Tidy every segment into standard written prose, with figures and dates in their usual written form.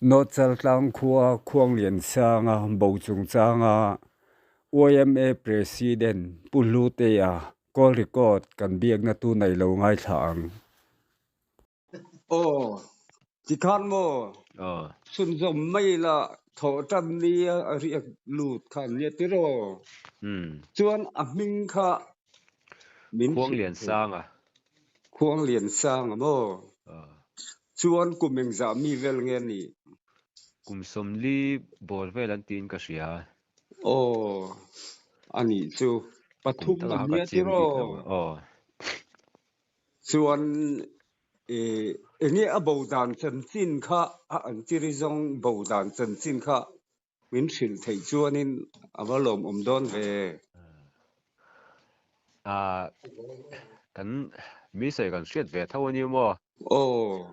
North Chaltlang khua Khuangliansanga bo chungchanga yma President Pu Hlutea call record kan biakna tu nei lo ngaithla ang. Aw, tikhan maw? Aw. Chhunzawm mai la thawh tan nia a riak lut kha an nia tiraw? Umm. Chuan a hming kha min Khuang hrilh Lian thei. Sanga. Khuang Lian Sanga maw? Aw. Chuan kum engzah mi vel nge nih? Kum 40 bawr vel an tiin ka hria. Aw, a nih chu. Kum Pathum taka an kha ka nia chiang bik tiraw? lo. Aw. Chuan enge a bo dan chanchin kha a an chiri zawng bo dan chanchin kha min hrilh theih chuanin a va lawmawm dawn ve. Ah, kan mi sawi kan hriat ve tho a ni maw? Aw.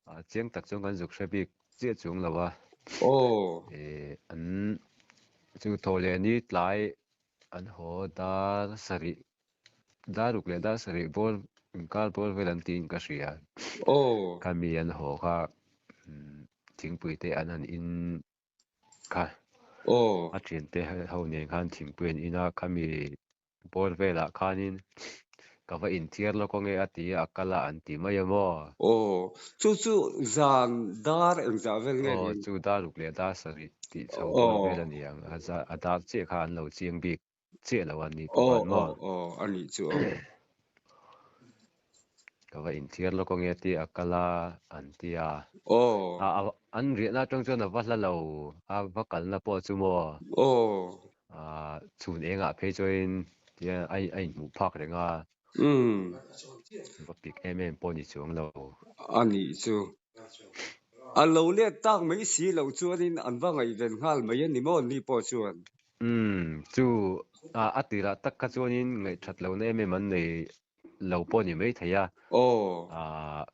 Ah, chiang tak chuan kan zuk hre bik chiah chung lo a. Aw. Eh, an chu thaw leh ni tlai an haw dar sarih Dar ruk leh dar sarih bawr inkar bawr vel an tiin ka hria. Aw. Khami an haw kha thingpui te an han in kha. Aw. A thian te ho nen khan thingpui an in a, khami bawr velah khanin ka va inthiar lawk ange a ti a, a kal a an ti mai a maw? Aw. Chu chu zan dar engzah vel nge Aw, ni? chu dar ruk leh dar sarih tih chho bawr vel a ni ang. A dar chiah kha an lo chiang bik. chiah lo a ni pawh Aw khan maw? aw aw a nih chu aw. Ka va inthiar lawk ange tih a kal a an ti a. Aw. A an riahna atang chuan a va hla lo a va kalna pawh chu maw? Aw. A chhun engah phei chuanin tia a a inhmuh phak reng a. Umm. Va pik em em pawh ni chuang lo. A nih chu. A lo let tak mai si loh chuanin an va ngaihven nghal mai a ni maw ni pawh chuan? Umm, chu a a tirah tak kha chuanin ngaihthat lohna em em an nei lo pawh a ni maithei a. Aw. Ahh,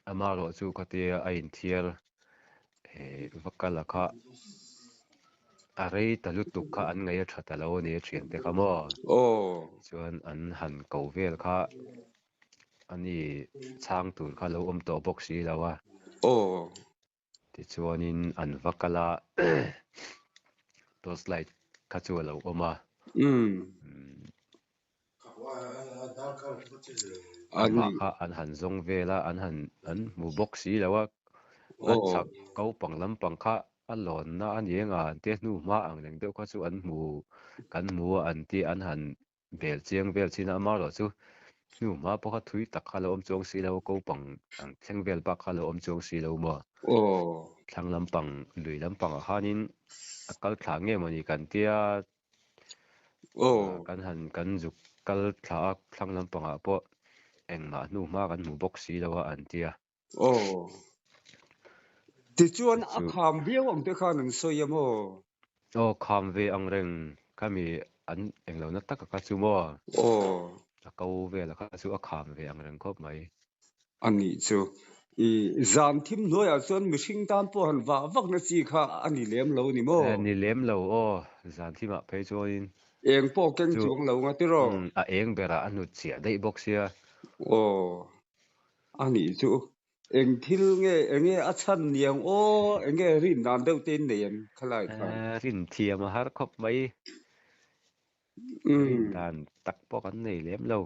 amaherawh chu khatia a inthiar eh va kal a kha a rei ta lutuk kha an ngaih a tha ta lo a ni a thiante kha maw. Aw. Chuan an han ko vel kha ani chhang tur kha lo awm tawh bawk si lo a. Aw. Tichuanin an va kal a, torch light kha chu a lo awm a. Amah kha an han zawng vel a, an han an hmu bawk si lo a, a chhak ko pang lampang kha a lawnna a ni eng a, an tia hnu hma ang reng deuh kha chu an hmu kan hmu a an tia an han Bel chiang vel chin a amarawh chu hnu hma pawh kha thui tak kha lo awm chuang si lo, ko pang ang thleng vel bak kha lo awm chuang si lo maw? Aw. Thlang lampang, lui lampangah khanin a kal thla nge mawni kan tia, Aw. kan han kan zuk kal thla a, thlang lampangah pawh engmah hnu hma kan hmu bawk si lo a an tia. Aw. Tichuan a Chu. kham viau ang te khan an sawi a maw? Aw, kham ve ang reng khami an englo na tak a kha chu maw? Aw. A ko vel a kha chu a kham ve ang reng khawp mai. A nih chu. I zan thim hnuaiah chuan mihring tan pawh han vah vak na chi kha a ni lem lo ni maw? Ni lem lo aw, zan thimah phei chuanin. Eng pawh keng Chu chuang lo nga tiraw? a eng berah a hnut chiah daih bawk sia. Aw. A nih chu, eng thil nge, enge a chhan niang aw, enge rin dan deuh te in nei em khalai khan? Rin thiam a har khawp mai. Rin dan tak pawh kan nei lem lo.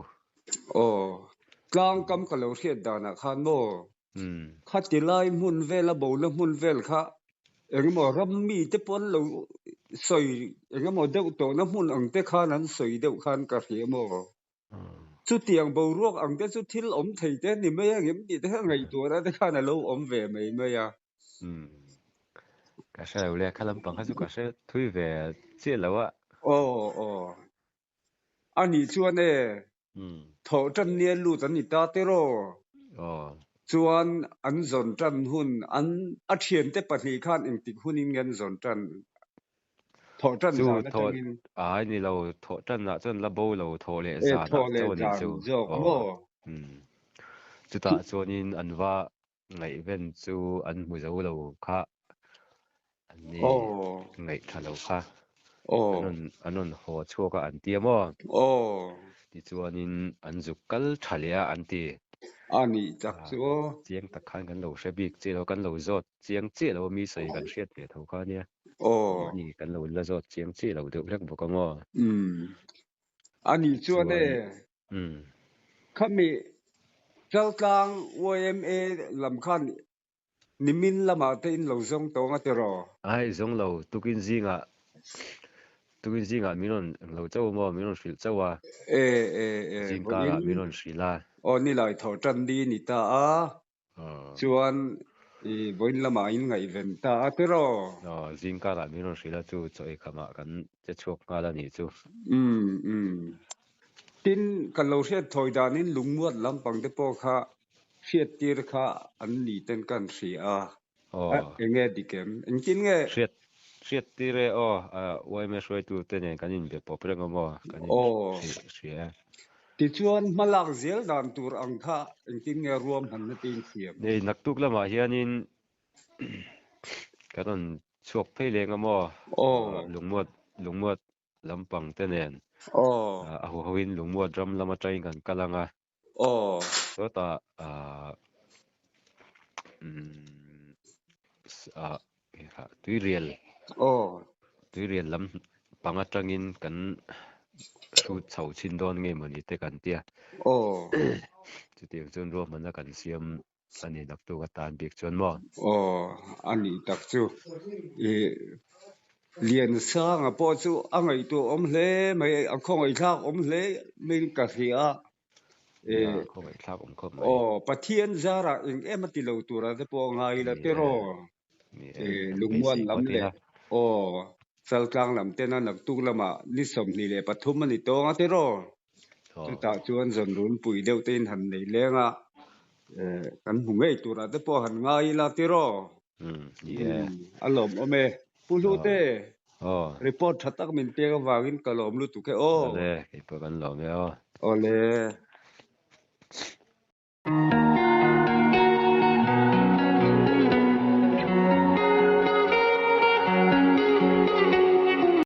Aw, tlangkam ka lo hriat danah khan maw, khati lai hmun vel a bona hmun vel kha engemaw ram mite pawh an lo sawi engemaw deuh tawhna hmun ang te khan an sawi deuh khan ka hria maw? Chutiang boruak ang te chu thil awm thei te ni mai a ngem tih te kha ngaihtuahna te khan a lo awm ve mai mai a. Umm. Ka hre lo le, kha lampang kha chu ka hre thui ve chiah lo a. Aw aw. A nih chuan e, thawh tan nia lut an ni ta tiraw? Aw. Chuan an zawn tan hun an a thiante pahnih khan engtik hunin nge an zawn tan? Thawh tan Chu zan thawh atangin. Ai ni lo, thawh tan ah chuan la bo lo, thawh leh E, zan thawh ah leh chuan in zan chu. zawk Aw, maw? umm. Chutah chuanin an va ngaihven chu an hmu zo lo kha, an ni Aw. ngaih tha lo kha. Aw. An rawn an rawn haw chhuak a an ti a maw? Aw. Tichuanin an zuk kal tha leh a an ti. A nih tak chu aw. Chiang tak khan kan lo hre bik chiah lo, kan lo zawt chiang chiah lo a mi sawi kan hriat ve tho kha ania. Aw. Mahni kan lo la zawt chiang chiah lo deuh hlek bawk ang aw. Umm. A nih chuan e. Chuan umm. Khami Chaltlang yma lam khan Nimin lamah te in lo zawng tawng a tiraw? Ai zawng lo, tukin zingah, tukin zingah min rawn lo chauh a maw, min rawn hrilh chauh a. E, e, e, Zing karah vawiin min rawn hrilh a. Aw nilai thawh tan ni ni ta a, chuan i vawiin lamah in ngaihven ta a tiraw? Aw, zing karah min rawn hrilh a, chu chaw eikham ah kan che chhuak nghal a nih chu. Umm, umm. Tin, ka lo hriat thawi danin lungmuat lampang te pawh kha Hriattir kha an ni ten kan hria a, a enge dik em? Engtin nge? Hriat, hriattir e aw, yma hruaitu te nen kan inbe pawp reng awm aw, kan in hria e. Tichuan hmalak zel dan tur ang kha engtin nge ruahmanna te in siam? Nei, naktuk lamah hianin kan rawn chhuak phei leng awm aw, lungmuat, lungmuat lampang te nen a huhoin lungmuat ram lam atangin kan kal ang a. Aw. Sawtah ah umm ah tuirial Aw. tuirial lam pang atangin kan hrut chho chhin dawn nge mawni te kan tia. Aw. Chutiang chuan ruahmanna kan siam a ni naktuk atan bik chuan maw? Aw, a nih tak chu. I Liansanga pawh chu a ngaihtuah awm hle mai, a khawngaihthlak awm hle maiin ka hria a. Nia, khawngaihthlak awm khawp mai. Aw, Pathian zarah eng em a ti lo tura te pawh a ngai la tiraw? Ni e, kan Lungmuan beisei lam phawt leh ila. aw, Chaltlang lam tena naktuk lamah ni 23 a ni tawng a tiraw? Chutah chuan zawnrunpui deuh te in han nei leng a, kan hmu ngei turah te pawh han ngai ila tiraw? A lawmawm e. Pu Hlute, report tha tak min pek avangin ka lawm lutuk e aw. Awle, keipawh kan lawm e aw. Awle.